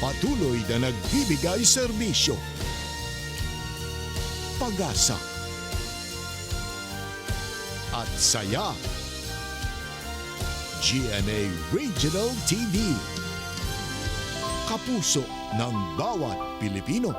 Patuloy na nagbibigay serbisyo, pag-asa, at saya. GMA Regional TV. Kapuso ng bawat Pilipino.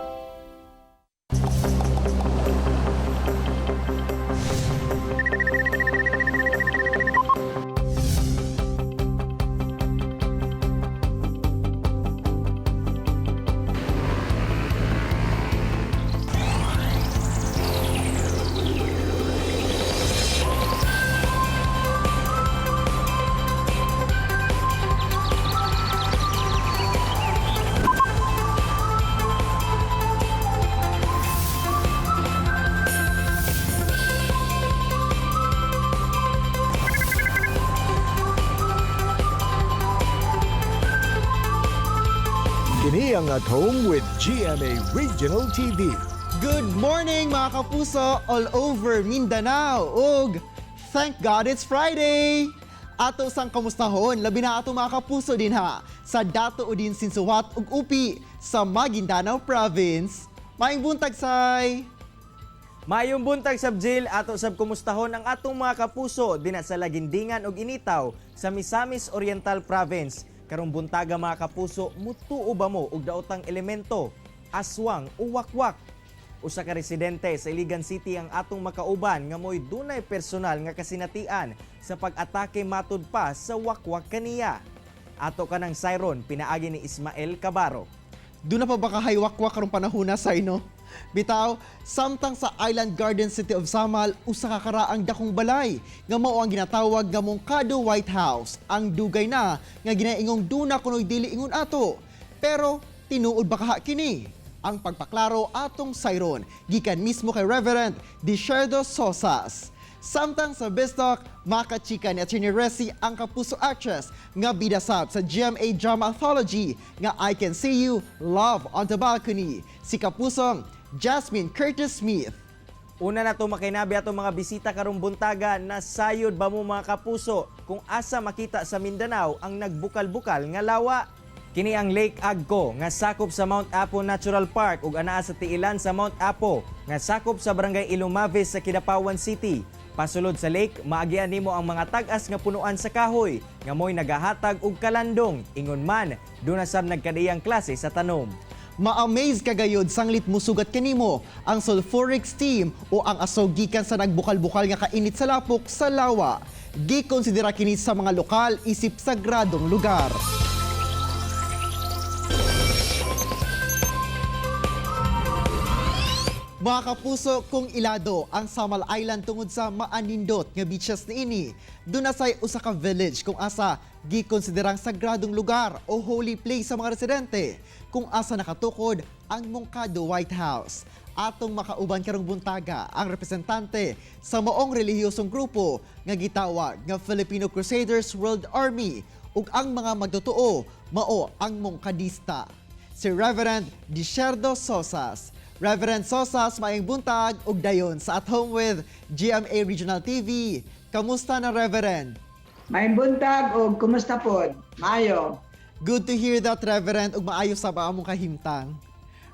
Kini ang At Home with GMA Regional TV. Good morning, mga kapuso, all over Mindanao. Ug thank God it's Friday! Ato sang kamustahon, labi na ato, mga kapuso, dinha sa Dato Odin Sinsuat ug Upi sa Maguindanao Province. Maayong buntag, say! Maayong buntag sab, Jill, ato sab kumustahon ang atong mga kapuso dinha sa Lagindingan ug Initaw sa Misamis Oriental Province. Karong buntaga, mga kapuso, mutuo ba mo og daotang elemento, aswang o wakwak? Usa ka residente sa Iligan City ang atong makauban nga mo'y dunay personal nga kasinatian sa pag-atake matud pa sa wakwak kaniya. Ato kanang sayron pinaagi ni Ismael Cabaro. Duna pa ba kahay wakwak karong panahona, say, no? Bitaw, samtang sa Island Garden City of Samal, usa ka karaang dakong balay nga mao ang ginatawag nga Moncado White House. Ang dugay na nga ginaingong duna kunoy dili ingon ato. Pero tinuod ba kaha kini? Ang pagpaklaro atong sayron gikan mismo kay Reverend Desierto Sosas. Samtang sa Bistok, makachika ni Attorney Resi ang kapuso actress nga bida sab sa GMA Drama Anthology nga I Can See You, Love on the Balcony. Si kapusong Jasmine Curtis Smith. Una na to makinabi atong mga bisita karong buntaga, nasayod ba mo, mga kapuso, kung asa makita sa Mindanao ang nagbukal-bukal nga lawa? Kini ang Lake Agco nga sakop sa Mount Apo Natural Park ug anaa sa tiilan sa Mount Apo nga sakop sa Barangay Ilumaves sa Kidapawan City. Pasulod sa lake, maagian nimo ang mga tag-as nga punuan sa kahoy nga mo'y nagahatag og kalandong. Ingon man, duna sab nagkadiyang klase sa tanom. Ma-amaze ka gayod sanglit musugat kanimo ang sulfuric steam o ang asog gikan sa nagbukal-bukal nga kainit sa lapok sa lawa. Gikonsidera kini sa mga lokal isip sagradong lugar. Mga kapuso, kung ilado ang Samal Island tungod sa maanindot nga beaches niini, duna say usa ka village kung asa gikonsiderang sagradong lugar o holy place sa mga residente, kung asa nakatukod ang Moncado White House. Atong makauban karong buntaga ang representante sa maong relihiyosong grupo nga gitawag nga Filipino Crusaders World Army ug ang mga magtotoo mao ang Moncadista, si Reverend Desierto Sosas. Reverend Sosas, maayong buntag ug dayon sa At Home with GMA Regional TV. Kamusta na, Reverend? Maayong buntag og kumusta pod? Maayo. Good to hear that, Reverend, ug maayo sa ba among kahimtang.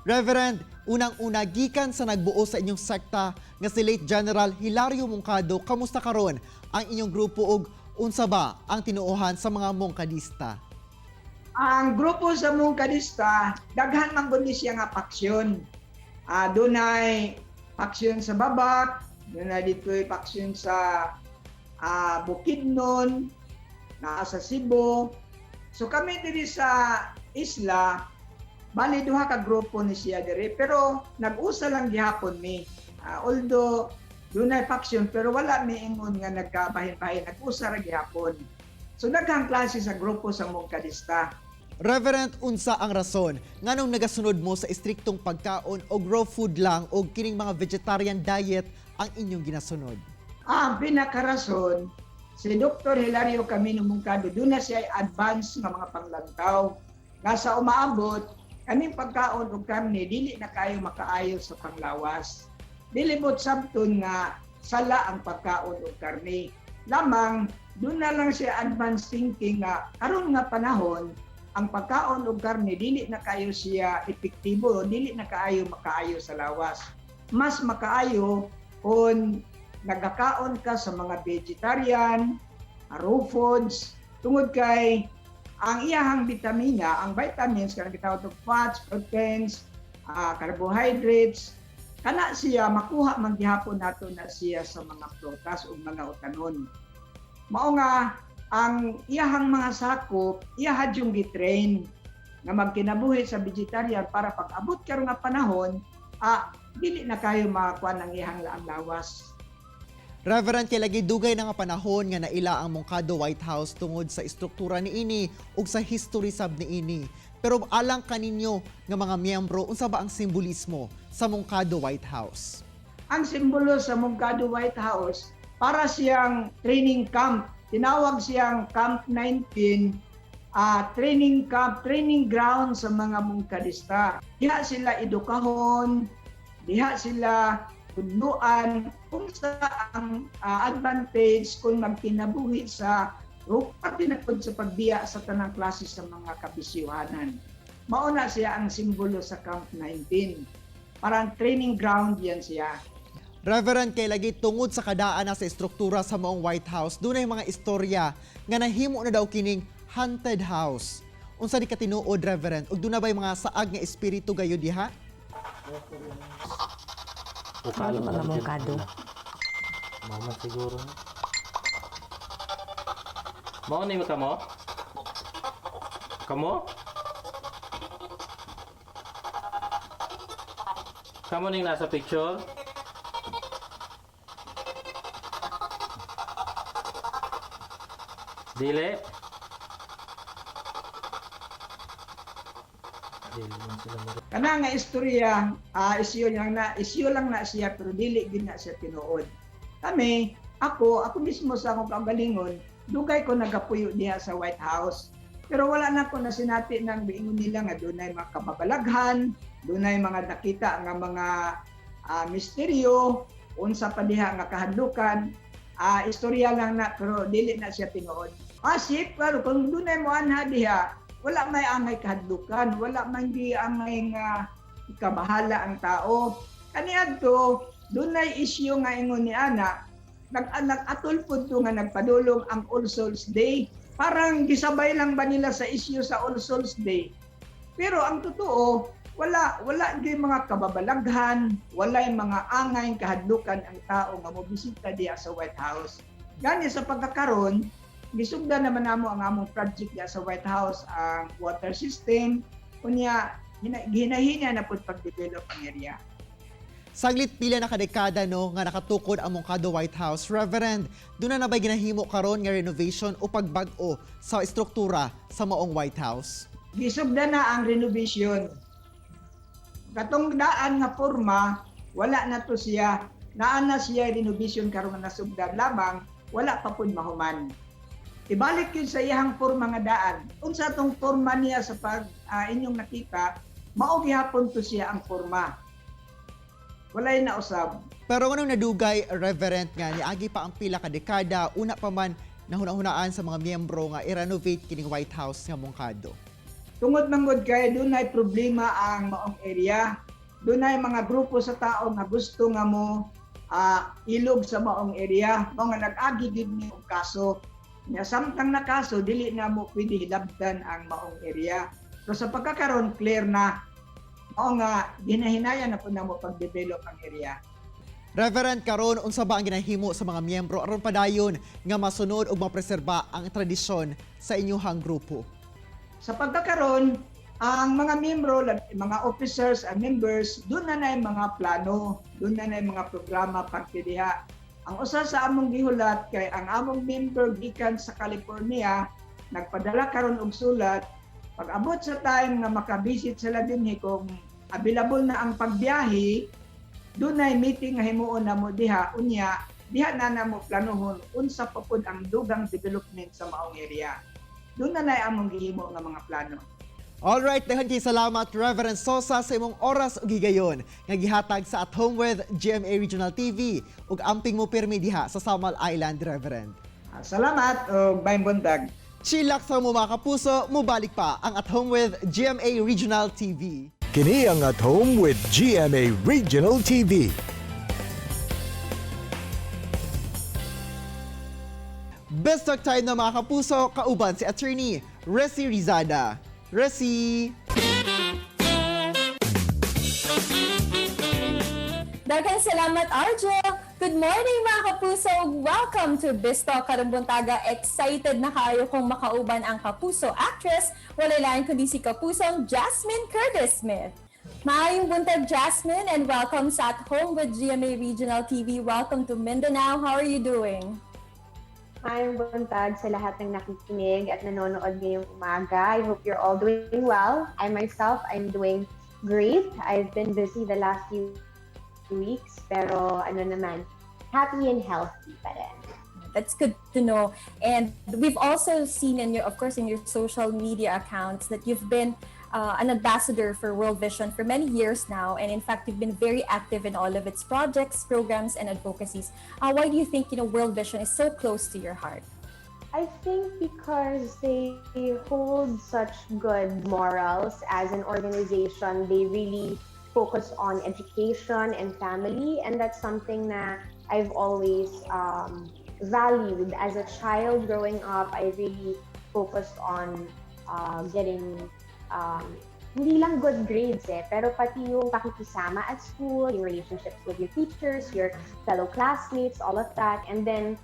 Reverend, unang-una, gikan sa nagbuo sa inyong sekta nga si late General Hilario Moncado, kamusta karon ang inyong grupo ug unsa ba ang tinuohan sa mga Moncadista? Ang grupo sa Moncadista, daghan man gud ni siya nga paksyon. Dunay paksyon sa Babak, dunay dito'y paksyon sa Bukidnon, naa sa Cebu. So kami diri sa isla, bali duha ka grupo ni siya diri, pero nag-usa lang gihapon mi. Although dunay faction, pero wala mi ingon nga nagkabahin-bahin, nag-usa ra gihapon. So daghang klase sa grupo sa Moncadista. Reverend, unsa ang rason nganong nagasunod mo sa istriktong pagkaon og raw food lang o kining mga vegetarian diet ang inyong ginasunod? Ang pinakarason, si Dr. Hilario Camino Moncado, duna siya advance nga mga panglantaw. Nga sa umaabot, kaning pagkaon og karne, dili na kayo makaayo sa panglawas. Dili mo't sabton nga sala ang pagkaon og karne. Lamang, duna lang siya advance thinking nga karon nga panahon, Ang pagkaon og karne, dili na kaayo siya epektibo, dili na kaayo makaayo sa lawas. Mas makaayo kung nagakaon ka sa mga vegetarian, raw foods, tungod kay ang iyahang bitamina, ang vitamins, kanang gitawag og fats, proteins, carbohydrates, kana siya makuha man gihapon nato na siya sa mga prutas ug mga utanon. Mao nga ang iyahang mga sakop, iyaha yung gitrain nga magkinabuhi sa vegetarian para pag abot karon nga panahon, dili na kayo makakuha ng iyahang laang lawas. Reverend, kay lagi dugay na nga panahon nga naila ang Moncado White House tungod sa istruktura niini ug sa history sab niini. Pero alang kaninyo nga mga miyembro, unsa ba ang simbolismo sa Moncado White House? Ang simbolo sa Moncado White House, para siyang training camp. Tinawag siyang Camp 19, training camp, training ground sa mga Moncadista. Diha sila edukahon, diha sila tudluan kung sa ang advantage kung magkinabuhi sa pati na pud sa pagbiya sa tanang klase sa mga kabisyuhanan. Mauna siya ang simbolo sa Camp 19. Parang training ground yan siya. Reverend, kay lagi tungod sa kadaan na sa istruktura sa maong White House, dunay mga istorya nga nahimo na daw kining haunted house. Unsa di ka tinuod, Reverend? Ug duna bay mga saag nga espiritu gayud diha? Ukalo Mga mungkado. Mama siguro. Mao ni mo kamo? Kamo? Kamo ning nasa picture? Dili? Dili man sila mura. Kana nga istorya, isyu lang na siya pero dili gid na siya tinuod. Kami, ako mismo sa akong kaugalingon, dugay ko nagapuyo diha sa White House. Pero wala na ko nasinati ng biingon nila nga dunay mga kababalaghan, dunay mga nakita nga mga misteryo, unsa pa diha nga kahadlukan. Istorya lang na pero dili na siya tinuod. Asip, pero kung dunay mo anha diha, wala may angay kahadlukan, wala man di angay nga ikabahala ang tao. Kaniadto, dunay isyu nga ingon ni ana, nag-atol pud to nga nagpadulong ang All Souls Day. Parang gisabay lang ba nila sa isyu sa All Souls Day? Pero ang totoo, wala wala gyud mga kababalaghan, walay mga angay kahadlukan ang tao nga mobisita diha sa White House. Gani sa pagkakaron, gisugdan naman namo ang among project diha sa White House, ang water system, unya hinahina na pud pag-develop ang area. Saglit pila na kadekada no nga nakatukod ang Moncado White House. Reverend, duna na ba'y ginahimo karon nga renovation o pagbag-o sa istruktura sa maong White House? Gisugdan na ang renovation. Katong daan nga forma, wala na to siya. Naa na siya renovation karon nga nasugdan lamang, wala pa pud mahuman. Ibalik yun sa iyang forma nga daan. Unsa tong forma niya sa pag inyong nakita, mao gihapon to siya ang forma. Walay na usab. Pero nganong nadugay, Reverend, nga niagi pa ang pila ka dekada, una pa man nahuna-hunaan sa mga miyembro nga i-renovate kining White House nga Moncado? Tungod manggod kay dunay problema ang maong area. Dunay mga grupo sa tao nga gusto nga mo ilog sa maong area, mao nga nag-agi gid ni og kaso. Nya samtang na kaso, dili na mo pwede hilabdan ang maong area. Pero sa pagkakaron, clear na. Mao nga ginahinaya na po namo pag-develop ang area. Reverend, karon unsa ba ang ginahimo sa mga miyembro aron padayon nga masunod ug mapreserba ang tradisyon sa inyuhang grupo? Sa pagkakaron, ang mga miyembro, mga officers and members, doon na na yung mga plano, doon na na yung mga programa parte diha. Ang usa sa among gihulat kay ang among member gikan sa California, nagpadala karon og sulat, pag abot sa time nga makabisit sila dinhi kung available na ang pagbiyahe, doon na meeting nga himuon namo diha, unya diha na namo planohon unsa pa pud ang dugang development sa maong area. Doon na na among gihimo nga mga plano. Alright, daghan kay salamat, Reverend Sosa, sa imong oras ug higayon nga gihatag sa At Home with GMA Regional TV ug amping mo pirmi diha sa Samal Island, Reverend. Salamat ug maayong buntag. Chillax sa mo, mga kapuso, mubalik pa ang At Home with GMA Regional TV. Kini ang At Home with GMA Regional TV. Best talk time na, mga kapuso, kauban si Attorney Resi Rizada. Resi! Daghang salamat, Arjo! Good morning, mga kapuso! Welcome to Bisto karong buntaga. Excited na kaayo kong makauban ang kapuso actress. Walay lain kundi si kapusong Jasmine Curtis Smith. Maayong buntag, Jasmine, and welcome sa At Home with GMA Regional TV. Welcome to Mindanao. How are you doing? Maayong buntag sa lahat ng nakikinig at nanonood ngayong umaga. I hope you're all doing well. I myself, I'm doing great. I've been busy the last few weeks, pero ano naman, happy and healthy pa rin. That's good to know. And we've also seen in your, of course, in your social media accounts that you've been an ambassador for World Vision for many years now. And in fact, you've been very active in all of its projects, programs, and advocacies. Why do you think World Vision is so close to your heart? I think because they hold such good morals as an organization. They really focus on education and family, and that's something that I've always valued. As a child growing up, I really focused on getting hindi lang good grades eh, pero pati yung pakikisama at school, yung relationships with your teachers, your fellow classmates, all of that. And then,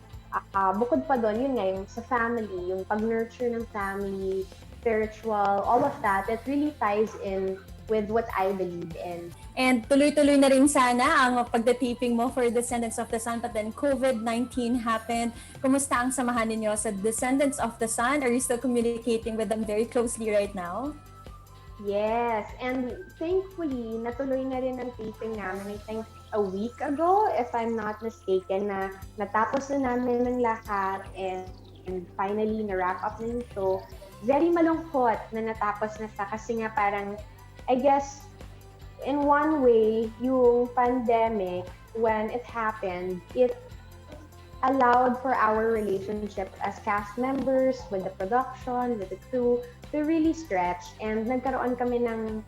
bukod pa doon, yun nga, yung sa family, yung pag-nurture ng family, spiritual, all of that, it really ties in with what I believe in. And tuloy-tuloy na rin sana ang pagta-taping mo for Descendants of the Sun, but then COVID-19 happened. Kumusta ang samahan ninyo sa Descendants of the Sun? Are you still communicating with them very closely right now? Yes, and thankfully, natuloy na rin ang taping namin, I think a week ago, if I'm not mistaken, na natapos na namin ng lahat and finally na-wrap up na yung show. Very malungkot na natapos na siya kasi nga parang, I guess, in one way, yung pandemic, when it happened, it allowed for our relationship as cast members, with the production, with the crew, to really stretch. And nagkaroon kami ng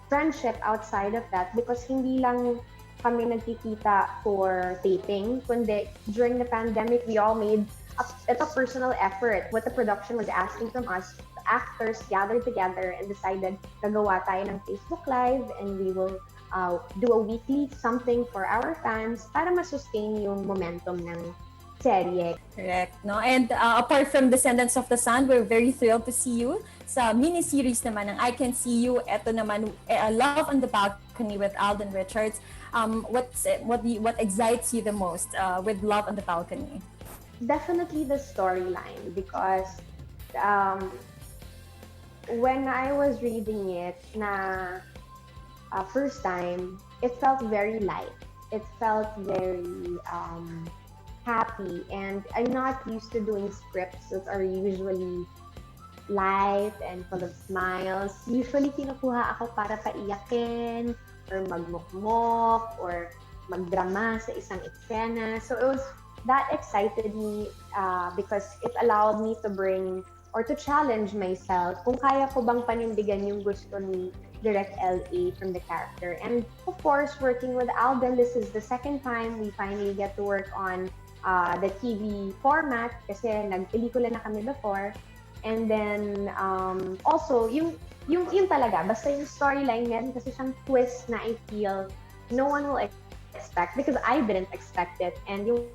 friendship outside of that because hindi lang kami nagkikita for taping, kundi during the pandemic, we all made a personal effort. What the production was asking from us, the actors gathered together and decided gagawa tayo ng Facebook Live and we will do a weekly something for our fans para ma-sustain yung momentum ng serye. Correct. No? And apart from Descendants of the Sun, we're very thrilled to see you sa miniseries naman ng I Can See You. Ito naman, Love on the Balcony with Alden Richards. What excites you the most with Love on the Balcony? Definitely the storyline because when I was reading it na first time, it felt very light. It felt very happy, and I'm not used to doing scripts that are usually light and full of smiles. Usually, kinukuha ako para paiyakin or magmukmok or magdrama sa isang eksena. So it was that excited me because it allowed me to bring or to challenge myself kung kaya ko bang panindigan yung gusto ni Direk LA from the character. And of course, working with Alden, this is the second time we finally get to work on the TV format kasi nagpelikula na kami before. And then, also, yung talaga, basta yung storyline, meron kasi siyang twist na I feel no one will expect because I didn't expect it. And yung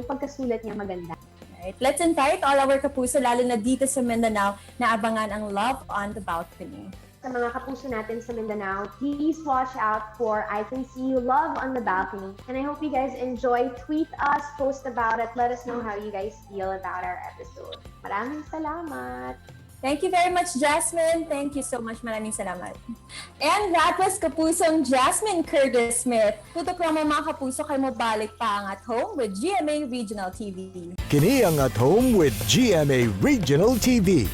pagkasulat niya, maganda. Right. Let's invite all our kapuso, lalo na dito sa Mindanao, na abangan ang Love on the Balcony. Sa mga kapuso natin sa Mindanao, please watch out for I Can See You: Love on the Balcony. And I hope you guys enjoy. Tweet us, post about it. Let us know how you guys feel about our episode. Maraming salamat! Thank you very much, Jasmine. Thank you so much. Maraming salamat. And that was Kapusong Jasmine Curtis Smith. Tutok lang mo, mga kapuso, kay mobalik pa ang At Home with GMA Regional TV. Kini ang At Home with GMA Regional TV.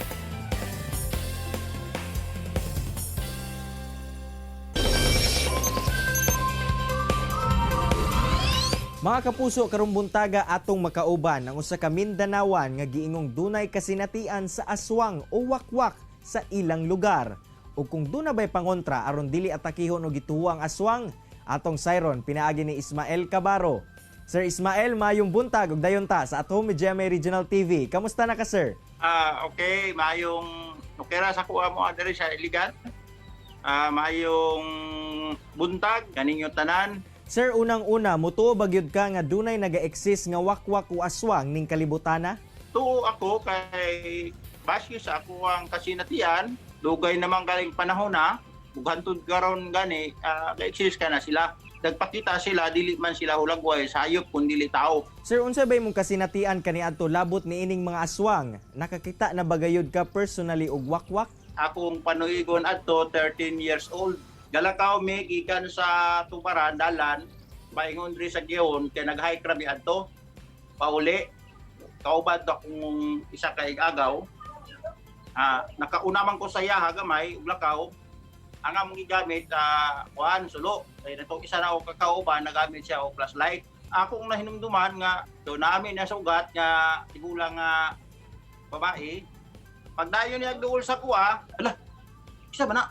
Mga kapuso, karong buntaga atong makauban ang usa ka Mindanawan nga giingong dunay kasinatian sa aswang o wakwak sa ilang lugar. Ug kung duna bay pangontra aron dili atakihon og gituwa ang aswang, atong sayron pinaagi ni Ismael Cabaro. Sir Ismael, mayong buntag ug dayon ta sa At Home with GMA Regional TV. Kamusta na ka, sir? Ah, okay, maayong okay ra sa kuha mo diri sa Iligan. Ah, maayong buntag kaninyo tanan. Sir, unang-una, mutuo ba gyud ka nga dunay naga-exist nga wakwak o aswang ning kalibutana? Tuo ako kay base sa ako ang kasinatian, dugay naman galing panahon na, ug hantod karon gani, ga-exist ka na sila. Nagpakita sila, dili man sila hulagway, sayop kun dili tao. Sir, unsa ba imong kasinatian kaniadto labot niining mga aswang? Nakakita na ba gayud ka personally og wakwak? Akong panuigon adto 13 years old. Galakaw mi gikan sa Tubaran dalan paingon diri sa Gion kay nag-hike ra mi adto. Pauli kaubad akong isa ka agaw. Ah, nakauna man ko sa iyaha gamay ug lakaw. Ang among gigamit kuan sulo. Kay natong isa na ako kakauban nagamit siya og flashlight. Akong nahinumduman nga do namin na sugat nga tigulang nga babae. Pagdayon niya duol sa kuha, ala, isa ba na?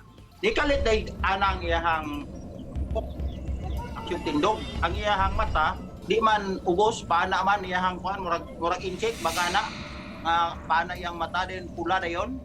Di kalit day anang iyahang yung tindog. Ang iyahang mata, di man ubos, paana man iyahang kuan, murag, murag insect, bagana, nga paana iyang mata din, pula na yon.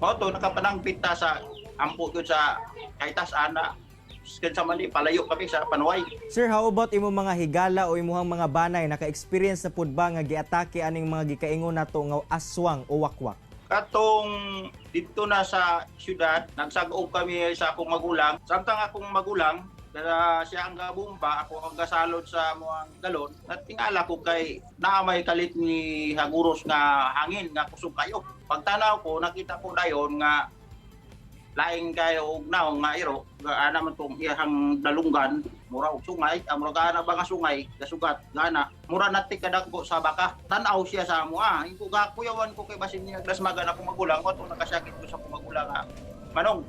Mao to, nakapanangpit ta sa ampo yun sa kaitas ana. Skan sa mali, palayo kami sa Panuay. Sir, how about imong mga higala o imuhang mga banay naka-experience na pud ba nga giatake aning mga gikaingon nato nga aswang o wakwak? Katong dito na sa syudad, nagsag-og kami sa akong magulang. Samtang akong magulang, na siya ang gabumba, ako ang gasalod sa muang galon. Natingala ko kay naa may kalit ni Haguros nga hangin nga kusog kayo. Pagtanaw ko, nakita ko dayon nga laing kayo og naong nga iro, nga ana man tong iyahang dalunggan, mura og sungay, ang mura gana ba nga sungay, gasugat, gana, mura nati kadagko sa baka. Tan-aw siya sa amo ah. Inko ga kuyawan ko kay basin niya dasmagan akong magulang ko nakasakit ko sa akong magulang nga. Manong,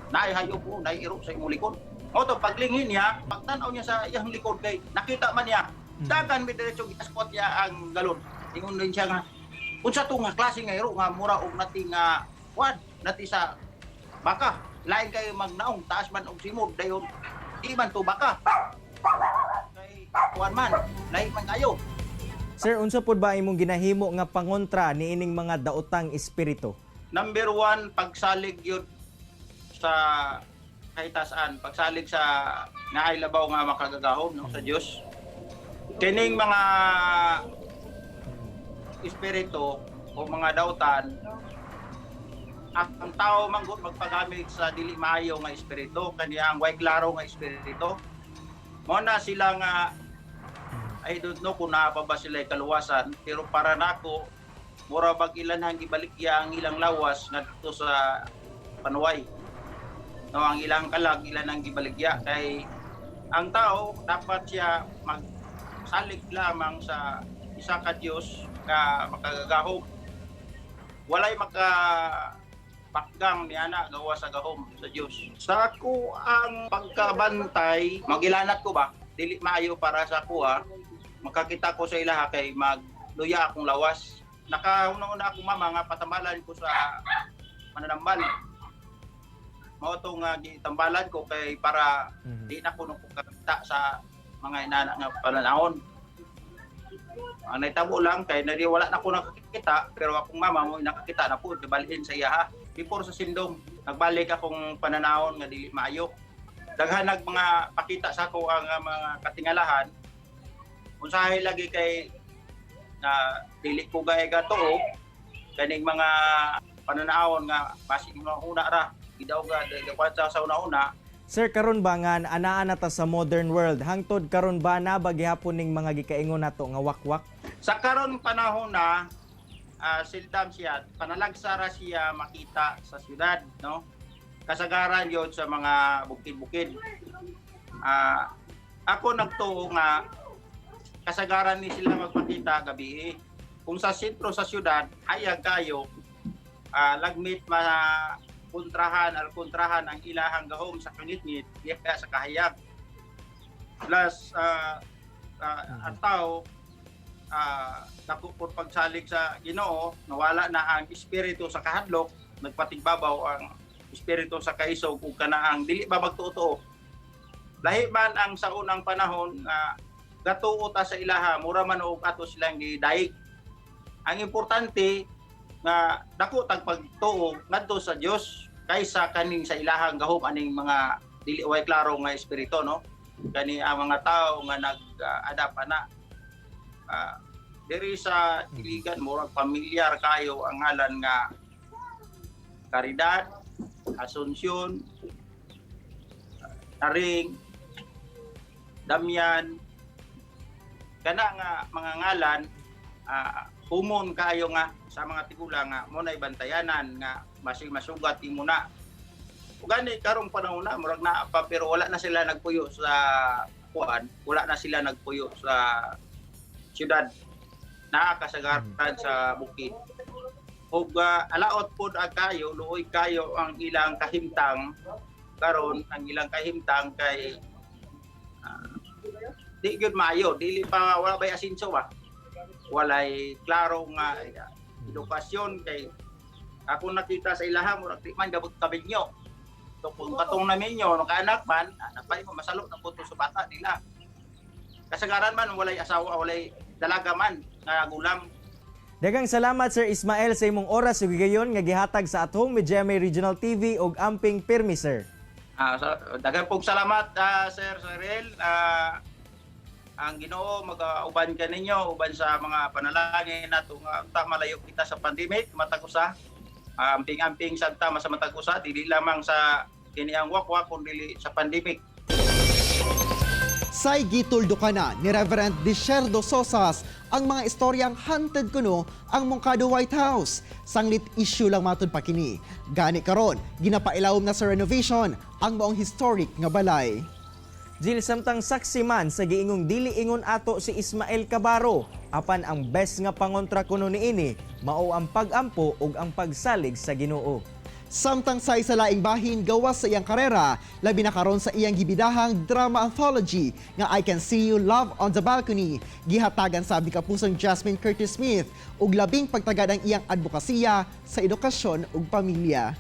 naay hayop ko, naay iro sa imong likod. Mo to paglingin niya, pagtan-aw niya sa iyang likod kay nakita man niya. Dagan mi diretso giaskot niya ang galon. Ingon din siya nga unsa to nga klase nga iro nga mura og nati nga kuan, nati sa baka. Lain kayo magnaong taas man og simod dayon di man to baka. Kay kuan man, lain man kayo. Sir, unsa pud ba imong ginahimo nga pangontra niining mga daotang espiritu? Number one, pagsalig yun sa kahitasan, pagsalig sa naay labaw nga makagagahom no, sa Dios. Kining mga espiritu o mga dautan, ang tao manggod magpagamit sa dili maayo nga espiritu, kaniya ang way klaro nga espiritu. Mo na sila nga I don't know kung naa pa ba sila kaluwasan, pero para nako mura bag ilan ang gibalikya ang ilang lawas ngadto sa panuway. No, ang ilang kalag ilan ang gibaligya kay ang tao dapat siya magsalig lamang sa isa ka Dios nga makagagahom. Walay maka pakgang niana gawa sa gahom sa Dios. Sa ako ang pagkabantay, magilanat ko ba? Dili maayo para sa kuha. Makakita ko sa ilaha kay magluya akong lawas. Nakauna-una akong mama nga patambalan ko sa mananambal. Mao to nga gitambalan ko kay para di na ko kakita sa mga inana nga pananahon. Ang nahitabo lang kay nari wala na ko nakakita pero akong mama mo nakakita na po gibalhin sa iyaha. Before sa sindong nagbalik akong pananahon nga dili maayo. Daghan nag mga pakita sa ako ang mga katingalahan. Usahay lagi kay na dili ko gay gatuo kaning mga pananahon nga basig mga una ra gidaw ga sa sa una-una. Sir, karon ba nga anaa na ta sa modern world? Hangtod karon ba na ba gihapon ning mga gikaingon nato nga wakwak? Sa karon panahon na seldom siya panalagsara siya makita sa syudad, no? Kasagaran yon sa mga bukid-bukid. Ako nagtuo nga kasagaran ni sila magpakita gabi. Kung sa sentro sa syudad hayag kayo, lagmit ma kontrahan al kontrahan ang ilahang gahom sa kangitngit diya sa kahayag. Plus Ang tao dako pud pagsalig sa Ginoo, nawala na ang espiritu sa kahadlok, nagpatigbabaw ang espiritu sa kaisog ug kana ang dili ba magtuo-tuo. Lahi man ang sa unang panahon nga gatuo ta sa ilaha, mura man og ato silang gidaig. Ang importante nga dako tag pagtuo ngadto sa Dios kaysa kaning sa ilahang gahom aning mga dili way klaro nga espiritu, no? Kani ang mga tao nga nag-adapt ana diri sa Iligan, murag pamilyar kayo ang ngalan nga Caridad, Asuncion, Taring, Damian, kana nga mga ngalan, humon kayo nga sa mga tigulang nga mo na bantayanan nga masig masugat imo na. Ug gani karong panahon na murag naa pa, pero wala na sila nagpuyo sa kuan, wala na sila nagpuyo sa syudad, naa kasagaran sa bukid. Ug alaot pod ang kayo, luoy kayo ang ilang kahimtang karon, ang ilang kahimtang kay di gyud maayo, dili pa, wala bay asinso ba, walay klaro nga edukasyon, kay ako nakita sa ilaha, murag di man gabot kabinyo. So kung katong naminyo naka-anak man, napay mo masalo na puto sa bata nila. Kasagaran man walay asawa, walay dalaga man nga gulang. Daghang salamat, Sir Ismael, sa imong oras ug higayon nga gihatag sa At Home with GMA Regional TV ug amping pirmi, sir. So, daghan pong salamat, Sir Cyril. Ang Ginoo mag-uban kaninyo, uban sa mga panalangin nato nga unta malayo kita sa pandemic matag usa. Amping-amping sad ta sa matag usa, dili lamang sa kini ang wakwak kundi sa pandemic. Say gituldukan na ni Reverend Desierdo Sosas ang mga istoryang haunted kuno ang Moncado White House. Sanglit issue lang matud pa kini. Gani karon, ginapailawom na sa renovation ang maong historic nga balay. Jill, samtang saksi man sa giingong dili ingon ato si Ismael Cabaro, apan ang best nga pangontra kuno niini mao ang pagampo ug ang pagsalig sa Ginoo. Samtang sa laing bahin, gawas sa iyang karera, labi na karon sa iyang gibidahang drama anthology nga I Can See You Love on the Balcony. Gihatagan sab ni kapusong Jasmine Curtis Smith og labing pagtagad ang iyang advokasya sa edukasyon ug pamilya.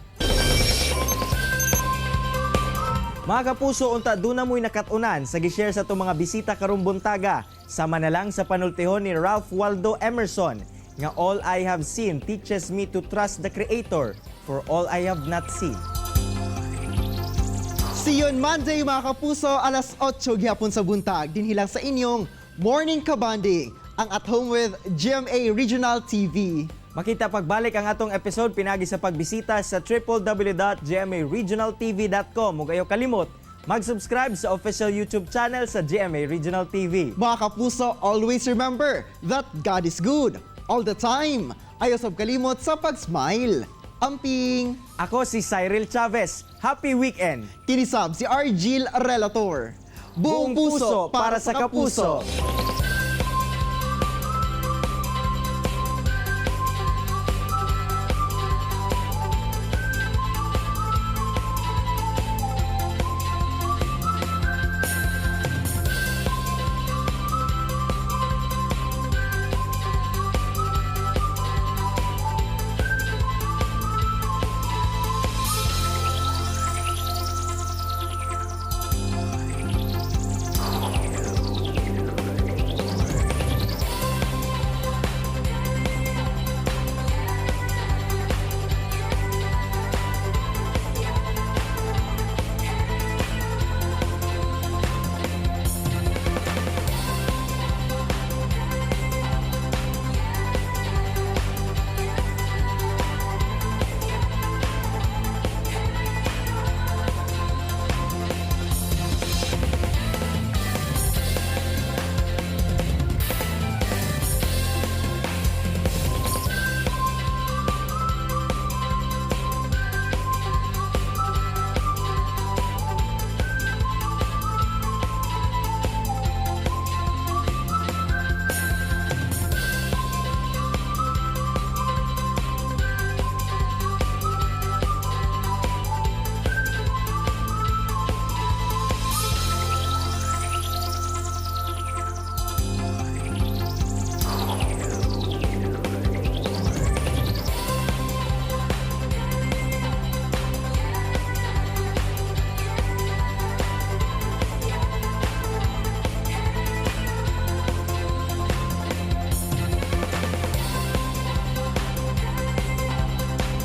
Mga kapuso, unta duna mo'y nakat-unan sa gishare sa atong mga bisita karong buntaga. Sama na lang sa panultihon ni Ralph Waldo Emerson nga "All I have seen teaches me to trust the Creator for all I have not seen." See you on Monday, mga kapuso, alas 8 gihapon sa buntag. Dinhi lang sa inyong Morning Kabanding, ang At Home with GMA Regional TV. Makita pagbalik ang atong episode pinagi sa pagbisita sa www.gmaregionaltv.com ug ayaw kalimot mag-subscribe sa official YouTube channel sa GMA Regional TV. Mga kapuso, always remember that God is good all the time. Ayaw sab kalimot sa pag-smile. Amping! Ako si Cyril Chavez. Happy weekend! Kini sab si Argil Relator. Buong puso para sa kapuso.